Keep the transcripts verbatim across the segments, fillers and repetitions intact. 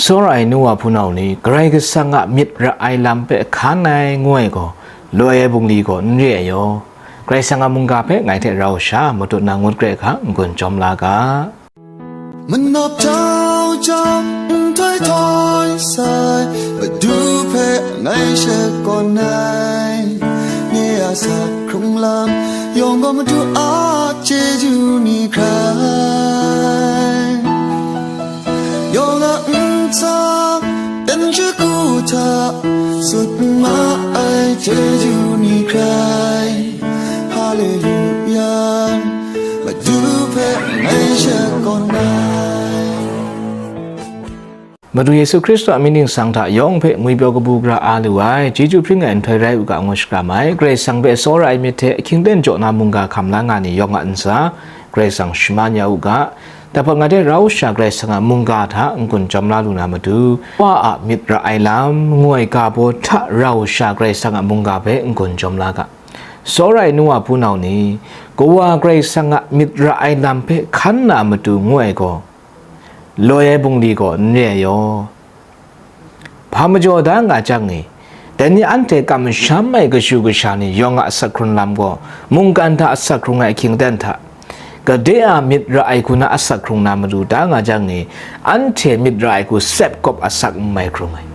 Tsawra ai nu wa hpunau ni, Karai Kasang a myit ra ai lam hpe hkan ai ngu ai gaw, loi ai bungli gaw n re ai yaw. Karai Kasang a mungga hpe ngai hte rau sha matut na ngut kre hkra n-gun jawm la ga. Manap jau jau, nhtoi htoi sai, Madu hpe ngai shakawn ai. Nye a sak hkrung lam yawng gaw Madu a chyeju ni hkrai. Yawng a ntsa ten shagu hta sut ma ai chyeju ni hkrai. Haleluya, Madu hpe ngai shakawn ai. Madu Yesu Hkristu a myit ningsang hta yawng hpe ngwipyaw kabu gara a lu ai, chyeju hpring ai nhtoi rai u ga, ngu shakram ai. Karai Kasang hpe tsawra ai myit hte ahkying ten jaw na mungga hkam la nga ni yawng a ntsa, Karai Kasang shaman ya u ga. Dai hpawt nga de rau sha Karai Kasang a mungga hta n-gun jawm la lu na matu, Wa a myit ra ai lam, ngu ai ga baw hta rau sha Karai Kasang a mungga hpe n-gun jawm la ga. Tsawra ai nu wa hpunau ni, Kawa Karai Kasang a myit ra ai lam hpe hkan na matu ngu ai gaw, loi ai bungli gaw n re ai yaw. Hpa majaw da nga jang e, dai ni anhte kamsham ai kashu kasha ni yawng a asak hkrung lam gaw, mungkan hta asak hkrung ai ahkying ten hta, gade a myit ra ai hku na asak hkrung na matu da nga jang e, anhte myit ra ai hku sep kawp asak n mai hkrung ai.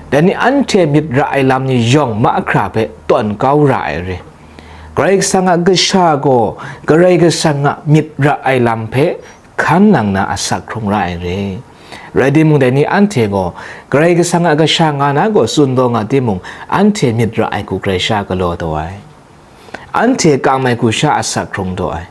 Dai ni anhte myit ra ai lam ni yawng mahkra hpe tawn kau ra ai re. Karai Kasang a kasha gaw Karai Kasang a myit ra ai lam hpe hkan nang na asak hkrung ra ai re. Rai timung, dai ni anhte gaw Karai Kasang a kasha nga na gaw tsun taw nga timung, anhte myit ra ai hku Karai sha galaw taw ai. Anhte kam ai hku sha asak hkrung taw ai.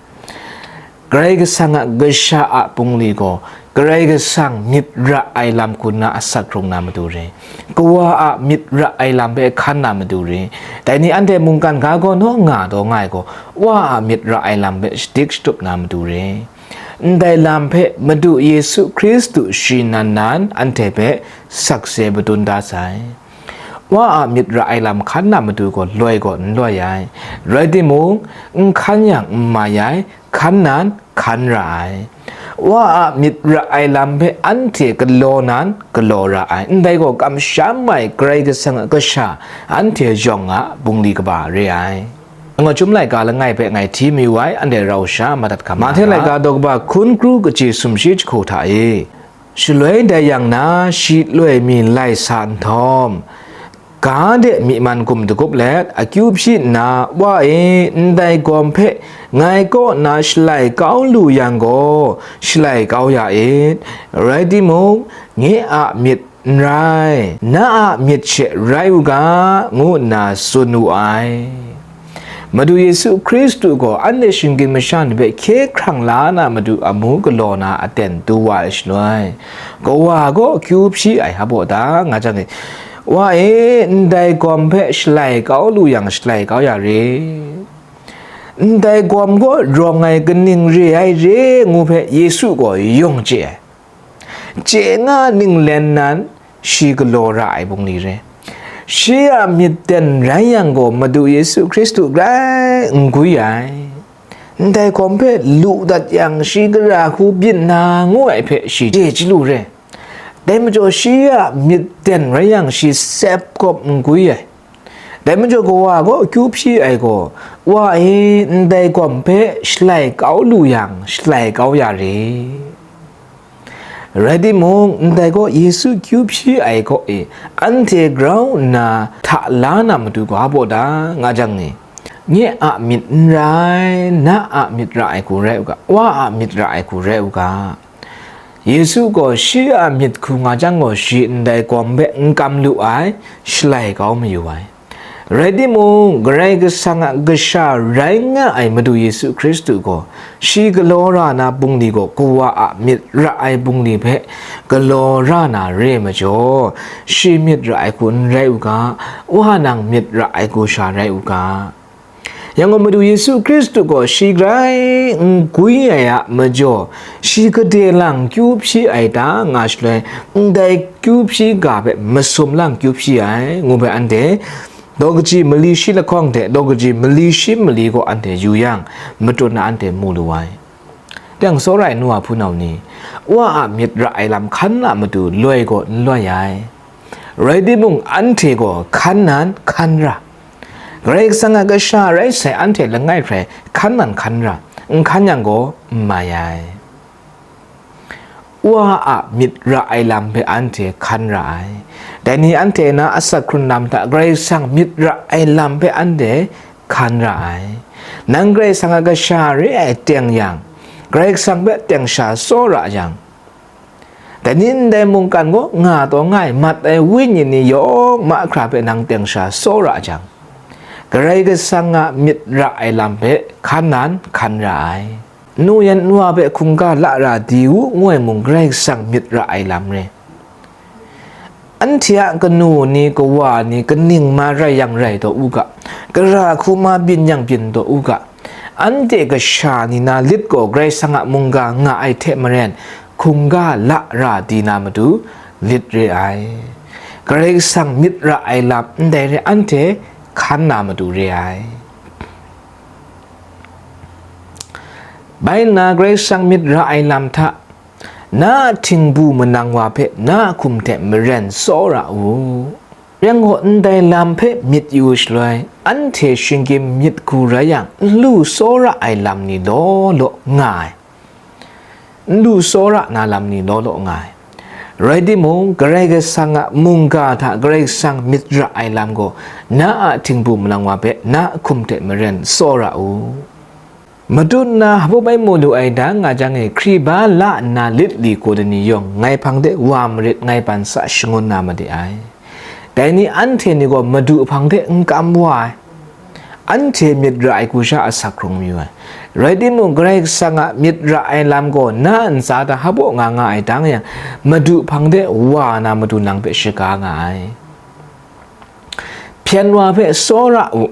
Karai Kasang a kasha a bungli gaw Karai Kasang myit ra ai lam hku na asak hkrung na matu re. Kawa a myit ra ai lam hpe hkan na matu re. Dai ni anhte mungkan ga gaw naw nga taw nga ai gaw, Wa a myit ra ai lam hpe shadik shatup na matu re. Ndai lam hpe Madu Yesu Hkristu shi nan nan anhte hpe sakse madun da sai. Wa a myit ra ai lam hkan na matu gaw loi gaw n loi ai. Rai timung, n hkan yang n mai ai, hkan nan hkan ra ai. Wa a myit ra ai lam hpe anhte galaw nan galaw ra ai. Ndai gaw kamsham ai Karai Kasang a kasha anhte yawng a bungli kaba re ai. Nang a Chyum laika langai hpe ngai hti mayu ai, anhte rau sha madat hkam Mahte laika daw kaba hkun kru kaji sumshi jahku hta e. Shaloi dai yang na, shi loi mi lai sa nhtawm, ga de myi man gum dagup let, akyu hpyi nna, Wa e, ndai gawm hpe ngai kaw na shalai kau lu yang gaw, shalai kau ya it. Rai timung, nye a myit n rai, na a myit she rai u ga, ngu nna tsun wu ai. Madu Yesu Hkristu gaw anhte shinggyim masha ni hpe hkye hkrang la na matu amu galaw na aten du wa ai shaloi, Kawa gaw akyu hpyi ai hpa baw ta nga jang e, Wa e, ndai gawm hpe shalai kau lu yang shalai kau ya re. Ndai gawm gaw rawng ai kaning re ai re ngu hpe Yesu gaw yung chye ai. Chye nga ninglen nan, shi galaw ra ai bungli re. Shi a myit ten rai yang gaw, Madu Yesu Hkristu grai n gwi ai. Ndai gawm hpe lu dat yang, shi gara hku byin na ngu ai hpe shi chye chyalu re. Dai majaw, shi a myit ten rai yang, shi sep kawp n gwi ai. Dai majaw, Kawa gaw akyu hpyi ai gaw, Wa e, ndai gawm hpe shalai kau lu yang, shalai kau ya re. Rai timung, ndai gaw Yesu akyu hpyi ai kaw e, anhte grau nna hta la na matu ga baw ta nga jang e, nye a myit n rai, na a myit ra ai hku rai u ga, Wa a myit ra ai hku rai u ga. Yesu gaw shi a myit hku nga jang gaw, shi ndai gawm hpe n kam lu ai, shalai kau mayu ai. Rai timung, Karai Kasang a kasha rai nga ai Madu Yesu Hkristu gaw, shi galaw ra na bungli gaw, Kawa a myit ra ai bungli hpe galaw ra na re majaw, shi myit ra ai hku n rai u ga, Wa nang myit ra ai hku sha rai u ga. Yang gaw, Madu Yesu Hkristu gaw shi grai n gwi ai a majaw, shi gade lang kyu hpyi ai ta nga shaloi, ndai kyu hpyi ga hpe masum lang kyu hpyi ai, ngu hpe anhte daw kaji mali shi lahkawng hte daw kaji mali shi mali gaw anhte yu yang, matut na anhte mu lu ai. Yang tsawra ai nu wa hpunau ni, Wa a myit ra ai lam hkan na matu loi gaw n loi ai. Rai timung, anhte gaw hkan nan hkan ra. Karai Kasang a kasha rai sai, anhte langai hkrai hkan nan hkan ra, n hkan yang gaw n mai ai. Wa a myit ra ai lam hpe anhte hkan ra ai. Dai ni anhte na asak hkrun lam hta Karai Kasang myit ra ai lam hpe anhte hkan ra ai. Nang Karai Kasang a kasha re ai teng yang, Karai Kasang hpe teng sha tsawra yang, dai ni ndai mungkan gaw nga taw nga ai mat ai wenyi ni yawng mahkra hpe nang teng sha tsawra jang, Karai Kasang a myit ra ai lam hpe hkan nan hkan ra ai. Nu yan nu wa hpe hkungga la ra di u, ngu ai mung Karai Kasang myit ra ai lam re. Anhte a kanu ni, kawa ni, kaning ma rai yang rai taw u ga, gara hku ma byin yang byin taw u ga, anhte kasha ni na lit gaw Karai Kasang a mungga nga ai hte maren, hkungga la ra di na matu lit re ai. Karai Kasang myit ra ai lam ndai re, anhte hkan na matu re ai. Bai nna Karai Kasang myit ra ai lam hta, na a htingbu manang wa hpe na a hkum hte maren tsawra u. Yang gaw, ndai lam hpe myit yu shaloi, anhte shinggyim myit hku rai yang, n lu tsawra ai lam ni law law nga ai. N lu tsawra na lam ni law law nga ai. Rai timung, Karai Kasang a mungga hta Karai Kasang myit ra ai lam gaw, na a htingbu manang wa hpe na a hkum hte maren tsawra u. Matu nna hpaw bai mu lu ai da nga jang e, hkriba la nna lit li kau da ni yawng, ngai hpang de wa marit, ngai ban sa shangun na made ai. Dai ni anhte ni gaw Madu hpang de n kam wa ai. Anhte myit ra ai hku sha asak hkrung mayu ai. Rai timung, Karai Kasang a myit ra ai lam gaw na a ntsa hta hpaw nga nga ai da nga yang, Madu hpang de wa na matu nang hpe shaga nga ai. Hpyen wa hpe tsawra u.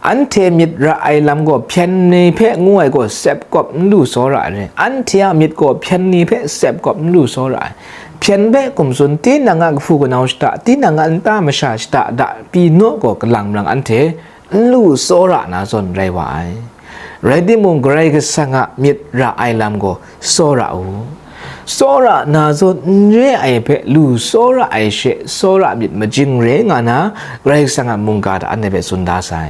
Anhte myit ra ai lam gaw hpyen ni hpe ngu ai gaw sep kawp n lu tsawra ai re. Anhte a myit gaw hpyen ni hpe sep kawp n lu tsawra ai. Hpyen hpe hkum tsun, tinang a kahpu kanau shata, tinang a nta masha shata da pyi naw gaw, kalang marang anhte n lu tsawra na zawn rai wa ai. Rai timung, Karai Kasang a myit ra ai lam gaw tsawra u. Tsawra na zawn n re ai hpe lu tsawra ai she, tsawra myit majing re nga na, Karai Kasang a mungga hta anhte hpe tsun da sai.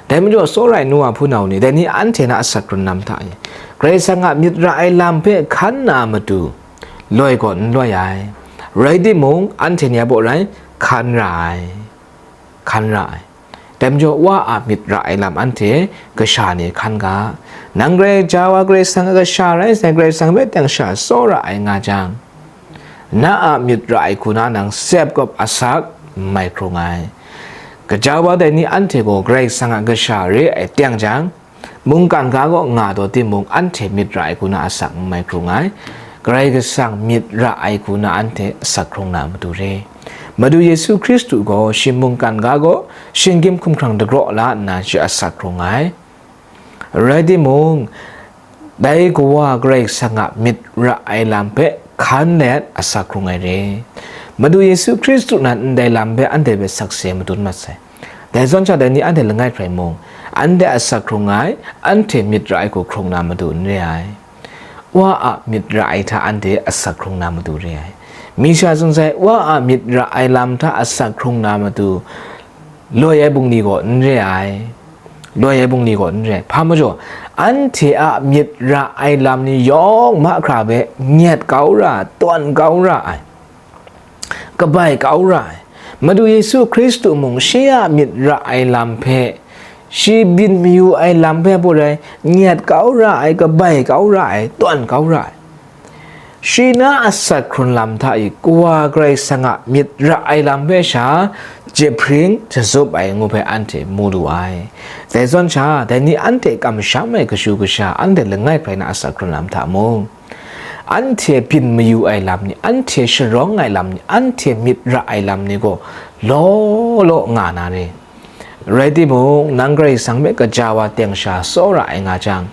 Dai majaw, tsawra ai nu wa hpunau ni, dai ni anhte na asak hkrun lam hta e, Karai Kasang a myit ra ai lam hpe hkan na matu, loi gaw n loi ai. Rai timung, anhte ni a baw rai, hkan ra ai. Hkan ra ai. Dai majaw, Wa a myit ra ai lam anhte kasha ni hkan ga. Nang Karai Kasang a, Karai Kasang a kasha rai sai, Karai Kasang hpe teng sha tsawra ai nga jang, na a myit ra ai hku na nang sep kawp asak n mai hkrung ai. Kaja wa dai ni anhte gaw Karai Kasang a kasha re ai teng jang, mungkan ga gaw nga taw timung, anhte myit ra ai hku na asak n mai hkrung ai. Karai Kasang myit ra ai hku na anhte asak hkrung na matu re. Madu Yesu Hkristu gaw shi mungkan ga gaw shinggyim hkumhkrang dagraw la nna shi asak hkrung ai. Rai timung, dai Kawa Karai Kasang a myit ra ai lam hpe hkan let asak hkrung ai re. Madu Yesu Hkristu nan ndai lam hpe anhte hpe sakse madun mat sai. Dai zawn sha, dai ni anhte langai hkrai mung, anhte asak hkrung ai, anhte myit ra ai hku hkrung na matu n re ai. Wa a myit ra ai hta anhte asak hkrung na matu re ai. Mi sha tsun sai, Wa a myit ra ai lam hta asak hkrung na matu, loi ai bungli gaw n re ai. Loi ai bungli gaw n re ai. Hpa majaw, anhte a myit ra ai lam ni yawng mahkra hpe nyet kau ra, tawn kau ra ai, kabai kau ra ai. Madu Yesu Hkristu mung shi a myit ra ai lam hpe, shi byin mayu ai lam hpe put ai, nyet kau ra ai, kabai kau ra ai, tawn kau ra ai. Shi na asak hkrun lam hta i Kawa Karai Kasang a myit ra ai lam hpe sha jahpring jatsup ai ngu hpe anhte mu lu ai. Dai zawn sha, dai ni anhte kamsham ai kashu kasha anhte langai hkrai na asak hkrun lam hta mung, anhte byin mayu ai lam ni, anhte sharawng ai lam ni, anhte myit ra ai lam ni gaw law law nga na re. Rai timung, nang Karai Kasang hpe kaja wa teng sha tsawra ai nga jang,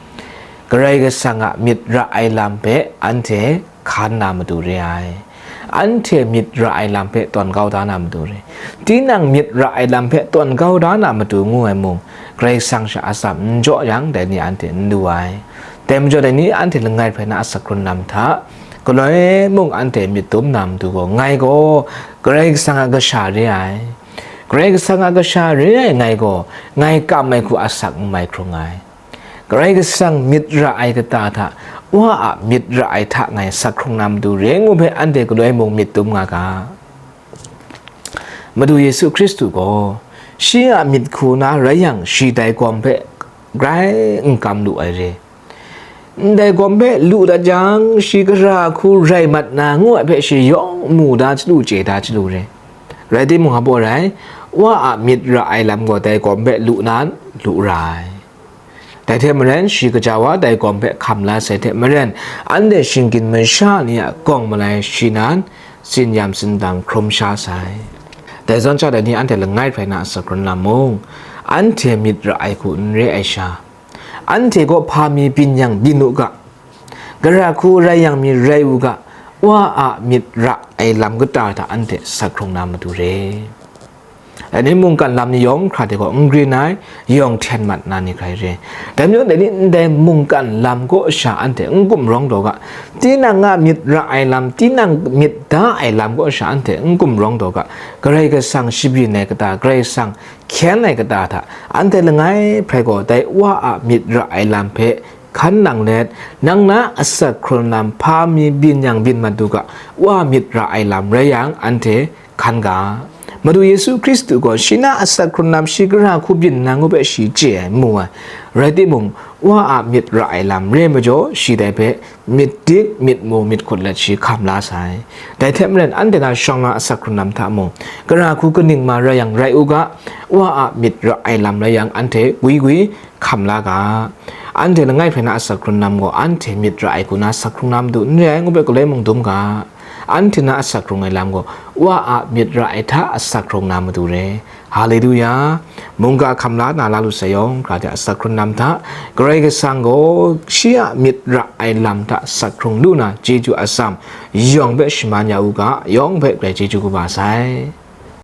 Karai Kasang a myit ra ai lam hpe anhte hkan na matu re ai. Anhte myit ra ai lam hpe tawn kau da na matu re. Tinang myit ra ai lam hpe tawn kau da na matu ngu ai mung, Karai Kasang sha atsam n jaw yang, dai ni anhte n lu ai. Dai majaw dai ni anhte langai hprai na asak hkrun lam hta, galoi mung anhte myit dum na matu gaw, ngai gaw Karai Kasang a kasha re ai. Karai Kasang a kasha re ai ngai gaw, ngai kam ai hku asak n mai hkrung ai. Karai Kasang myit ra ai kata hta, Wa a myit ra ai hta ngai sak hkrung na matu re ngu hpe anhte galoi mung myit dum nga ga. Madu Yesu Hkristu gaw, shi a myit hku na rai yang, shi dai gawm hpe grai n kam lu ai re. Ndai gawm hpe lu dat jang, shi gara hku rai mat na ngu ai hpe shi yawng mu da chyalu chye da chyalu re. Rai timung, hpa rai, Wa a myit ra ai lam gaw dai gawm hpe lu nan lu ra ai. Dai hte maren, shi gaja wa dai gawm hpe hkam la sai hte maren, anhte shinggyim masha ni a gawng malai shi nan, tsin yam tsindam hkrum sha sai. Dai zawn sha dai ni anhte langai hprai na asak hkrun lam mung, anhte myit ra ai hku n re ai sha, anhte gaw hpa mi byin yang byin u ga, gara hku rai yang mi rai u ga, Wa a myit ra ai lam kata hta anhte sak hkrung na matu re. Dai ni mungkan lam ni yawng hkra de gaw n grin ai, yawng hten mat na ni hkrai re. Dai majaw dai ni ndai mungkan lam kaw sha anhte n gumrawng taw ga, tinang a myit ra ai lam, tinang myit da ai lam kaw sha anhte n gumrawng taw ga, Karai Kasang shabyin ai kata, Karai Kasang hkyen ai kata hta, anhte langai hprai gaw dai Wa a myit ra ai lam hpe hkan nang let, nang na asak hkrun lam hpa mi byin yang byin mat u ga, Wa myit ra ai lam rai yang, anhte hkan ga. Madu Yesu Hkristu gaw shi na asak hkrun lam shi gara hku byin nna ngu hpe shi chye ai, mu ai. Rai timung, Wa a myit ra ai lam re majaw, shi dai hpe myit dik, myit mu, myit hkut let shi hkam la sai. Dai hte maren, anhte na shawng na asak hkrun lam hta mung, gara hku kaning ma rai yang rai u ga, Wa a myit ra ai lam rai yang, anhte gwi gwi hkam la ga. Anhte langai hprai na asak hkrun lam gaw, anhte myit ra ai hku na sak hkrung na matu n re ai ngu hpe galoi mung dum ga. Anhte na asak hkrung ai lam gaw, Wa a myit ra ai hta asak hkrung na matu re. Haleluya! Mungga hkam la na la lu sai yawng hkra de asak hkrun lam hta, Karai Kasang gaw shi a myit ra ai lam hta sak hkrung lu na, chyeju atsam yawng hpe shaman ya u ga, yawng hpe grai chyeju kaba sai.